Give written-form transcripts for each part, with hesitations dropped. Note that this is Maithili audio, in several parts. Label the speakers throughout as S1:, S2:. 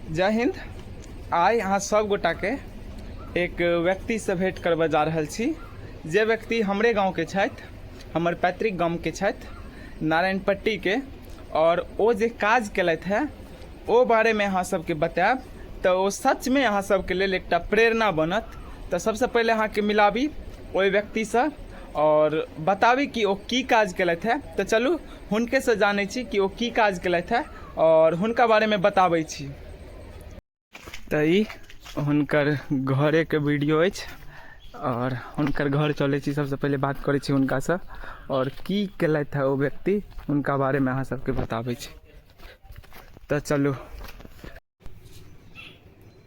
S1: जय हिंद। आइ अहाँ सब गोटाके एक व्यक्तिसँ भेंट करबऽ जा रहल छी, जे व्यक्ति हमरे गाँवके छथि, हमर पैतृक गामके छथि, नारायणपट्टीके। आओर ओ जे काज केलथि हेँ ओ बारेमे अहाँ सबके बतायब तऽ ओ सचमे अहाँ सबके लेल एकटा प्रेरणा बनत। तऽ सबसँ पहिले अहाँके मिलाबी ओहि व्यक्तिसँ आओर बताबी कि ओ की काज केलथि हेँ। तऽ चलू हुनकेसँ जानै छी कि ओ की काज केलथि हेँ आओर हुनका बारेमे बताबै छी। तऽ ई हुनकर घरेके वीडियो अछि आओर हुनकर घर चलै छी। सबसँ पहिले बात करै छी हुनकासँ आओर की केलथि हेँ ओ व्यक्ति, हुनका बारेमे अहाँ सबके बताबै छी। तऽ चलू।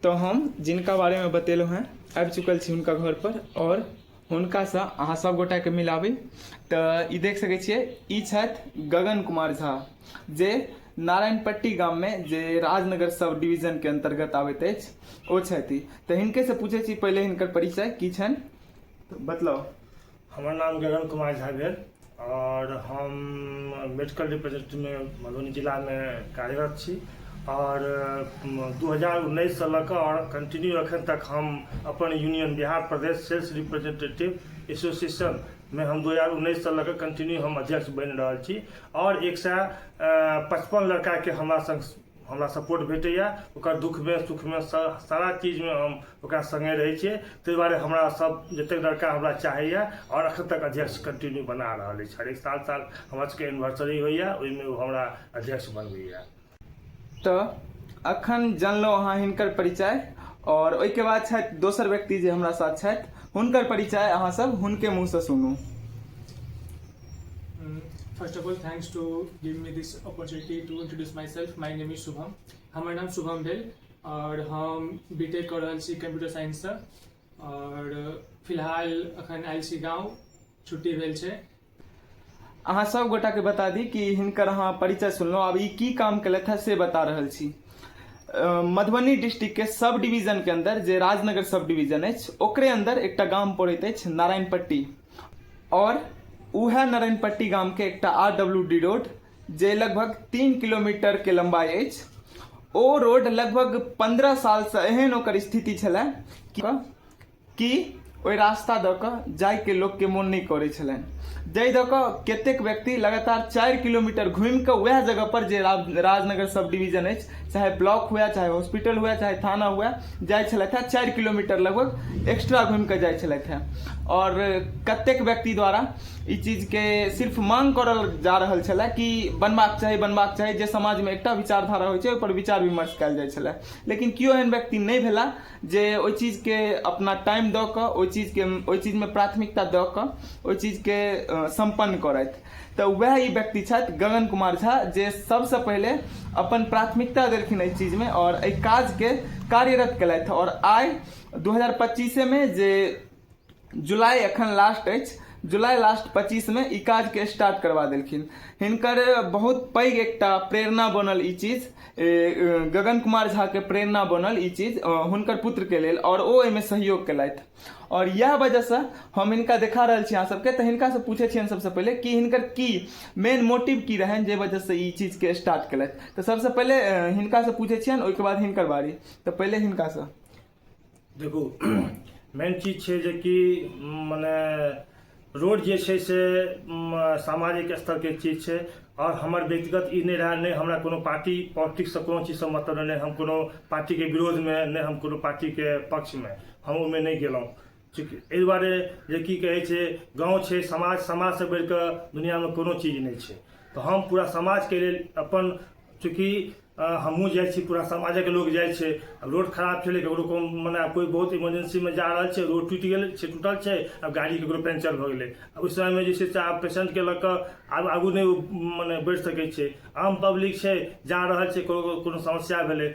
S1: तऽ हम जिनका बारेमे बतेलहुँ हेँ आबि चुकल छी हुनका घरपर आओर हुनकासँ अहाँ सब गोटाके मिलाबी। तऽ ई देख सकै छियै, ई छथि गगन कुमार झा, जे नारायणपट्टी गाममे जे राजनगर सब डिवीजनके अन्तर्गत आबैत अछि ओ छथि। तऽ हिनकेसँ पूछै छी पहिले हिनकर परिचय की छनि, तऽ बतलाउ।
S2: हमर नाम गगन कुमार झा भेल आओर हम मेडिकल रिप्रेजेंटेटिवमे मधुबनी जिलामे कार्यरत छी आओर 2019सँ लऽ कऽ आओर कंटिन्यू एखन तक हम अपन यूनियन बिहार प्रदेश सेल्स रिप्रेजेंटेटिव एसोसिएशनमे हम 2019सँ लऽ कऽ कंटिन्यू हम अध्यक्ष बनि रहल छी आओर 155 लड़काके हमरा संग हमरा सपोर्ट भेटैए। ओकर दुःखमे सुखमे सारा चीजमे हम ओकरा सङ्गे रहै छियै। ताहि दुआरे हमरा सब जतेक लड़का हमरा चाहैए आओर एखन तक अध्यक्ष कंटिन्यू बना रहल अछि। हरेक साल साल हमरा सबके एनिवर्सरी होइए, ओहिमे ओ हमरा अध्यक्ष बनबैए।
S1: तऽ अखन जानलहुँ अहाँ हिनकर परिचय आओर ओहिके बाद छथि दोसर व्यक्ति जे हमरा साथ छथि, हुनकर परिचय अहाँ सब हुनके मुँहसँ सुनू।
S3: First of all, thanks to give me this opportunity to introduce myself. My name is Shubham. हमर नाम शुभम भेल आओर हम बी टेक कऽ रहल छी कंप्यूटर साइंससँ आओर फिलहाल अखन आयल छी गाँव, छुट्टी भेल छै।
S1: अहाँ सब गोटाके बता दी कि हिनकर अहाँ परिचय सुनलहुँ, आब ई की काम केलथि हेँ से बता रहल छी। मधुबनी डिस्ट्रिक्टके सब डिवीजनके अन्दर जे राजनगर सब डिवीजन अछि ओकरे अन्दर एकटा गाम पड़ैत अछि नारायणपट्टी और उएह नारायणपट्टी गामके एकटा आर डब्ल्यू डी रोड जे लगभग 3 किलोमीटरके लम्बाइ अछि, ओ रोड लगभग 15 सालसँ एहन ओकर स्थिति छलै कि ओहि रास्ता दऽ कऽ जाइके लोकके मोन नहि करै छलनि, जाहि दऽ कऽ कतेक व्यक्ति लगातार 4 किलोमीटर घुमि कऽ उएह जगहपर जे राजनगर सब डिवीजन अछि, चाहे ब्लॉक हुए, चाहे हॉस्पिटल हुए, चाहे थाना हुए, जाइ छलथि हेँ। 4 किलोमीटर लगभग एक्स्ट्रा घुमि कऽ जाइ छलथि हेँ। आओर कतेक व्यक्ति द्वारा ई चीजके सिर्फ मांग करल जा रहल छलै कि बनबाक चाही, बनबाक चाही, जे समाजमे एकटा विचारधारा होइ छै ओहिपर विचार विमर्श कयल जाइ छलै, लेकिन केओ एहन व्यक्ति नहि भेला जे ओहि चीजके अपना टाइम दऽ कऽ ओहि चीजके ओहि चीजमे प्राथमिकता दऽ कऽ ओहि चीजके सम्पन्न करथि। तऽ वएह ई व्यक्ति छथि गगन कुमार झा, जे सबसँ पहिले अपन प्राथमिकता देलखिन एहि चीजमे आओर एहि काजके कार्यरत केलथि। आओर आइ 2025मे जे जुलाई एखन लास्ट अछि, जुलाई लास्ट 25मे ई काजके स्टार्ट करवा देलखिन। हिनकर बहुत पैघ एकटा प्रेरणा बनल ई चीज, गगन कुमार झाके प्रेरणा बनल ई चीज हुनकर पुत्रके लेल आओर ओ एहिमे सहयोग केलथि और इएह वजहसँ हम हिनका देखा रहल छी अहाँ सबके। तऽ हिनकासँ पूछै छियनि सबसँ पहिले कि हिनकर की मेन मोटिव की रहनि जे वजहसँ ई चीजके स्टार्ट केलथि। तऽ सबसँ पहिले हिनकासँ पूछै छियनि, ओहिके बाद हिनकर बारी। तऽ पहिले हिनकासँ।
S2: देखू, मेन चीज छै जेकि मने रोड जे छै से सामाजिक स्तरके चीज छै आओर हमर व्यक्तिगत ई नहि रहए, नहि हमरा कोनो पार्टी पॉलिटिक्ससँ कोनो चीजसँ मतलब नहि, हम कोनो पार्टीके विरोधमे नहि, हम कोनो पार्टीके पक्षमे हम ओहिमे नहि गेलहुँ। चूँकि एहि दुआरे जे की कहै छै, गाँव छै समाज, समाजसँ बढ़िकऽ दुनिआँमे कोनो चीज नहि छै। तऽ हम पूरा समाजके लेल अपन चूँकि हमहूँ जाइ छी, पूरा समाजक लोक जाइ छै। आब रोड खराब छलै, ककरो कोनो मने कोइ बहुत इमरजेंसीमे जा रहल छै, रोड टूटि गेल छै, टूटल छै, आब गाड़ी ककरो पंचर भऽ गेलै, ओहि समयमे जे छै से आब पेशेंटके लऽ कऽ आब आगू नहि ओ मने बढ़ि सकै छै। आम पब्लिक छै, जा रहल छै, कोनो कोनो समस्या भेलै,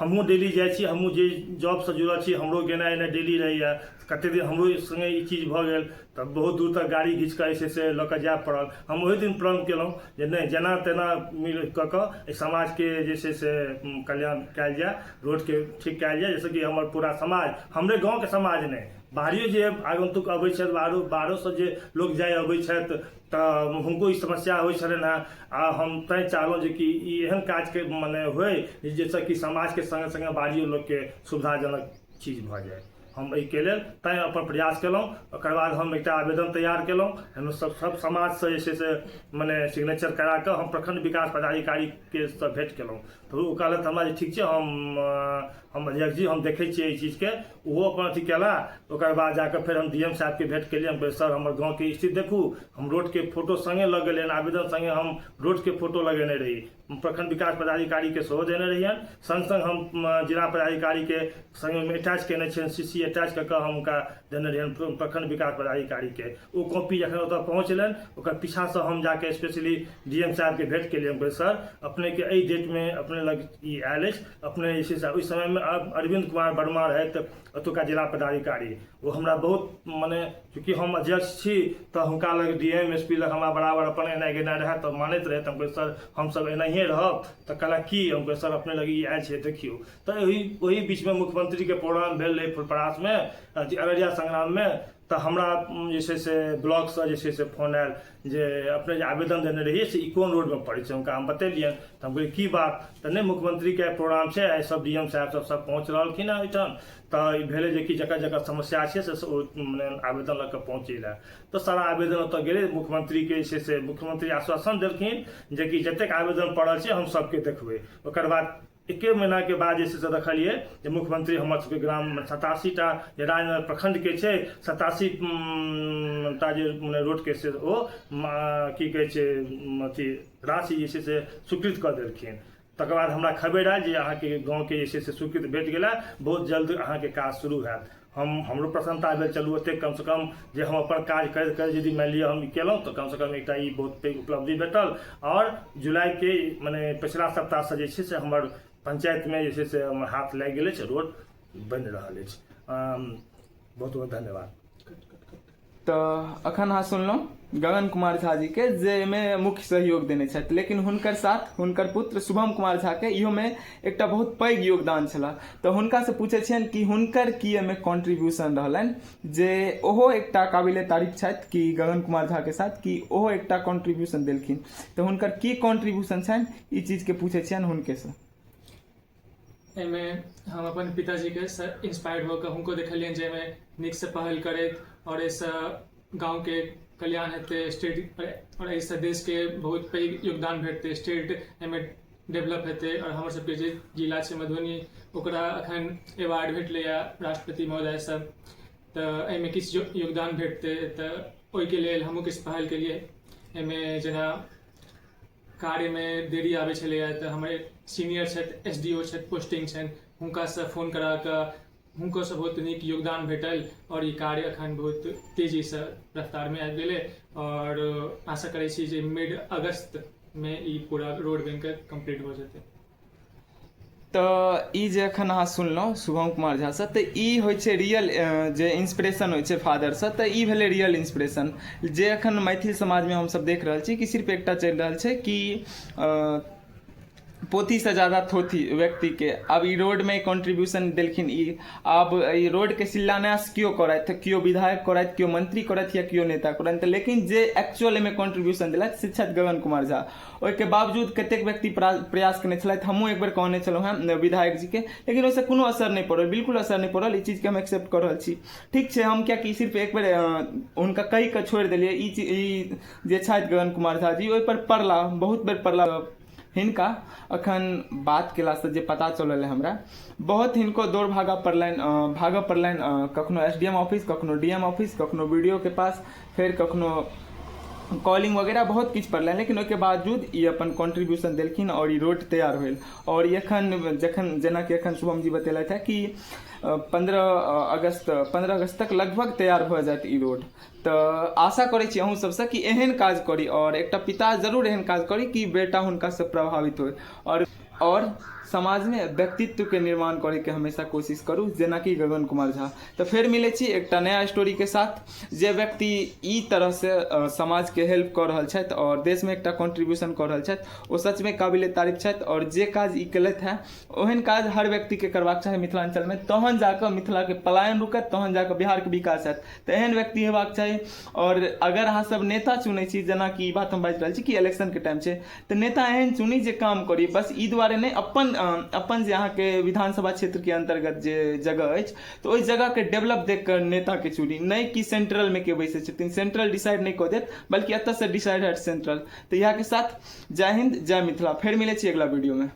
S2: हमहूँ डेली जाइ छी, हमहूँ जे जॉबसँ जुड़ल छी, हमरो गेनाइ एनाइ डेली रहैए। कतेक दिन हमरो सङ्गे ई चीज भऽ गेल तऽ बहुत दूर तक गाड़ी घीच कऽ जे छै से लऽ कऽ जाय पड़ल। हम ओहि दिन प्रण केलहुँ जे नहि, जेना तेना मिल कऽ कऽ एहि समाजके जे छै से कल्याण कयल जाय, रोडके ठीक कयल जाय, जाहिसँ कि हमर पूरा समाज, हमरे गाँवके समाज नहि, बाहरियो जे आगन्तुक अबै छथि, बाहरोसँ जे लोक जाय अबै छथि तऽ हुनको ई समस्या होइ छलनि हेँ। आ हम तैँ चाहलहुँ जे कि ई एहन काजके मने होइ जाहिसँ कि समाजके सङ्गे सङ्गे बाहरियो लोकके सुविधाजनक चीज भऽ जाय। हम एहिके लेल तैँ अपन प्रयास केलहुँ। ओकर बाद हम एकटा आवेदन तैयार केलहुँ, एहिमे सब समाजसँ जे छै से मने सिग्नेचर करा कऽ हम प्रखंड विकास पदाधिकारीके सँ भेँट केलहुँ। तऽ ओ कहलथि हमरा जे ठीक छै, हम अध्यक्ष जी हम देखै छियै एहि चीजके। ओहो अपन अथी केला। ओकर बाद जाकऽ फेर हम डी एम साहबके भेँट केलियै। हम कहलियै सर हमर गाँवके स्थिति देखू, हम रोडके फोटो सङ्गे लऽ गेलियनि, आवेदन सङ्गे हम रोडके फोटो लगेने रही, प्रखंड विकास पदाधिकारीके सेहो देने रहियनि, सङ्ग सङ्ग हम जिला पदाधिकारीके सङ्गे ओहिमे अटैच केने छियनि, सी सी अटैच कऽ कऽ हम हुनका देने रहियनि प्रखंड विकास पदाधिकारीके। ओ कॉपी जखन ओतऽ पहुँचलनि ओकर पीछासँ हम जाके स्पेशली डी एम साहबके भेँट केलियै। हम कहलियै सर अपनेके एहि डेटमे अपने लग ई आयल अछि, अपने जे छै से ओहि समयमे अरविन्द कुमार वर्मा रहथि ओतुका जिला पदाधिकारी। ओ हमरा बहुत मने चूँकि हम अध्यक्ष छी तऽ हुनका लग डी एम एस पी लग हमरा बराबर अपन एनाइ गेनाइ रहए तऽ मानैत रहै। तऽ हम कहलियै सर हमसब एनाहिए रहब। तऽ कहलक की? हम कहलियै सर अपने लग ई आयल छै देखियौ। तऽ ओही बीचमे मुख्यमंत्रीके प्रोग्राम भेल रहै फुलपरासमे, अररिया संग्राममे। तऽ हमरा जे छै से ब्लॉकसँ जे छै से फोन आयल जे अपने जे आवेदन देने रहियै से ई कोन रोडमे पड़ै छै। हुनका हम बतेलियनि। तऽ हम कहलियै की बात? तऽ नहि मुख्यमंत्रीके प्रोग्राम छै, आइ सब डी एम साहब सब पहुँच रहलखिन हेँ ओहिठाम। तऽ ई भेलै जे कि जकर जकर समस्या छै से ओ मने आवेदन लऽ कऽ पहुँचै लए। तऽ सारा आवेदन ओतऽ गेलै। मुख्यमंत्रीके जे छै से मुख्यमंत्री आश्वासन देलखिन जेकि जतेक आवेदन पड़ल छै हम सबके देखबै। ओकर बाद एके महीनाके बाद जे छै से देखलियै जे मुख्यमंत्री हमर सबके ग्राममे 87 टा जे राजनगर प्रखंडके छै 87 टा जे मने रोडके से ओ की कहै छै अथी राशि जे छै से स्वीकृत कऽ देलखिन। तकर बाद हमरा खबरि आयल जे अहाँके गाँवके जे छै से स्वीकृत भेट गेला, बहुत जल्द अहाँके काज शुरू हैत। हमरो प्रसन्नता भेल, चलू ओतेक कमसँ कम जे हम अपन काज करैत करैत यदि मानि लिअ हम ई केलहुँ तऽ कमसँ कम एकटा ई बहुत पैघ उपलब्धि भेटल। आओर जुलाइके मने पछिला सप्ताहसँ जे छै से हमर पंचायतमे जे छै से हमर हाथ लागि गेल अछि, रोड बनि रहल अछि। बहुत बहुत धन्यवाद।
S1: तऽ अखन अहाँ सुनलहुँ गगन कुमार झा जी के जे एहिमे मुख्य सहयोग देने छथि, लेकिन हुनकर साथ हुनकर पुत्र शुभम कुमार झा के इहोमे एकटा बहुत पैघ योगदान छलाह। तऽ हुनकासँ पूछै छियनि कि हुनकर की एहिमे कॉन्ट्रीब्यूशन रहलनि, जे ओहो एकटा काबिले तारीफ छथि कि गगन कुमार झा के साथ कि ओहो एकटा कॉन्ट्रीब्यूशन देलखिन। तऽ हुनकर की कॉन्ट्रीब्यूशन छनि ई चीजके पूछै छियनि हुनकेसँ।
S3: एहिमे हम अपन पिताजीके इंस्पायर्ड भऽ कऽ हुनको देखलियनि जे एहिमे नीकसँ पहल करैत आओर एहिसँ गाँवके कल्याण हेतै, स्टेट आओर एहिसँ देशके बहुत पैघ योगदान भेटतै, स्टेट एहिमे डेवलप हेतै। आओर हमर सबके जे जिला छै मधुबनी ओकरा अखन अवार्ड भेटलैए राष्ट्रपति महोदयसँ, तऽ एहिमे किछु योगदान भेटतै। तऽ ओहिके लेल हमहूँ किछु पहल केलियै। एहिमे जेना कार्यमे देरी आबै छलैए तऽ हमर सीनियर छथि, एस डी ओ छथि, पोस्टिंग छनि, हुनकासँ फोन करा कऽ हुनकोसँ बहुत नीक योगदान भेटल आओर ई कार्य एखन बहुत तेजीसँ रफ्तारमे आबि गेलै। आओर आशा करै छी जे मिड अगस्तमे ई पूरा रोड बनि कऽ कम्प्लीट भऽ जेतै।
S1: तऽ ई जे एखन अहाँ सुनलहुँ शुभम कुमार झासँ, तऽ ई होइ छै रियल जे इंस्पिरेशन होइ छै फादरसँ, तऽ ई भेलै रियल इंस्पिरेशन। जे एखन मैथिल समाजमे हमसब देख रहल छी कि सिर्फ एकटा चलि रहल छै कि पोथीसँ ज्यादा थोथी व्यक्तिके। आब ई रोडमे कॉन्ट्रीब्यूशन देलखिन ई, आब ई रोडके शिलान्यास केओ करथि, केओ विधायक करथि, केओ मंत्री करथि या केओ नेता करथि, लेकिन जे एक्चुअल एहिमे कॉन्ट्रीब्यूशन देलथि से छथि गगन कुमार झा। ओहिके बावजूद कतेक व्यक्ति प्रयास केने छलथि, हमहूँ एक बेर कहने छलहुँ हेँ विधायक जीके, लेकिन ओहिसँ कोनो असर नहि पड़ल, बिल्कुल असर नहि पड़ल। ई चीजके हम एक्सेप्ट कऽ रहल छी, ठीक छै। हम कियाकि सिर्फ एक बेर हुनका कहि कऽ छोड़ि देलियै। ई चीज ई जे छथि गगन कुमार झा जी ओहिपर पड़ला, बहुत बेर पड़ला। हिनका अखन बात केलासँ जे पता चलल हमरा, बहुत हिनको दौड़ भागऽ पड़लनि, भागऽ पड़लनि, कखनो एस डी एम ऑफिस, कखनो डी एम ऑफिस, कखनो बी डी ओ के पास, फेर कखनो कॉलिंग वगैरह बहुत किछु पड़लनि, लेकिन ओहिके बावजूद ई अपन कॉन्ट्रीब्यूशन देलखिन आओर ई रोड तैयार भेल। आओर ई एखन जखन जेनाकि एखन शुभम जी बतेलथि हँ कि 15 अगस्त तक लगभग तैयार भऽ जायत ई रोड। तऽ आशा करै छी अहूँ सबसँ कि एहन काज करी आओर एकटा पिता जरूर एहन काज करी कि बेटा हुनकासँ प्रभावित होइ। आओर समाजमे व्यक्तित्वके निर्माण करैके हमेशा कोशिश करू, जेनाकि गगन कुमार झा। तऽ फेर मिलै छी एकटा नया स्टोरीके साथ। जे व्यक्ति ई तरहसँ समाजके हेल्प कऽ रहल छथि आओर देशमे एकटा कॉन्ट्रीब्यूशन कऽ रहल छथि, ओ सचमे काबिले तारीफ छथि। आओर जे काज ई केलथि हेँ, ओहन काज हर व्यक्तिके करबाक चाही मिथिलाञ्चलमे, तहन जाकऽ मिथिलाके पलायन रुकत, तहन जाकऽ बिहारके विकास हैत। तऽ एहन व्यक्ति हेबाक चाही। आओर अगर अहाँ सब नेता चुनै छी, जेनाकि ई बात हम बाजि रहल छी कि इलेक्शनके टाइम छै, तऽ नेता एहन चुनी जे काम करी। बस ई दुआरे नहि, अपन अपन जे अहाँके विधानसभा क्षेत्रके अन्तर्गत जे जगह अछि, तऽ ओहि जगहके डेवलप देख कऽ नेताके चुनी, नहि कि सेंट्रलमे के बैसै छथिन। सेंट्रल डिसाइड नहि कऽ देत, बल्कि एतऽसँ डिसाइड हैत सेंट्रल। तऽ इएहके साथ जय हिन्द, जय मिथिला। फेर मिलै छी अगिला वीडियोमे।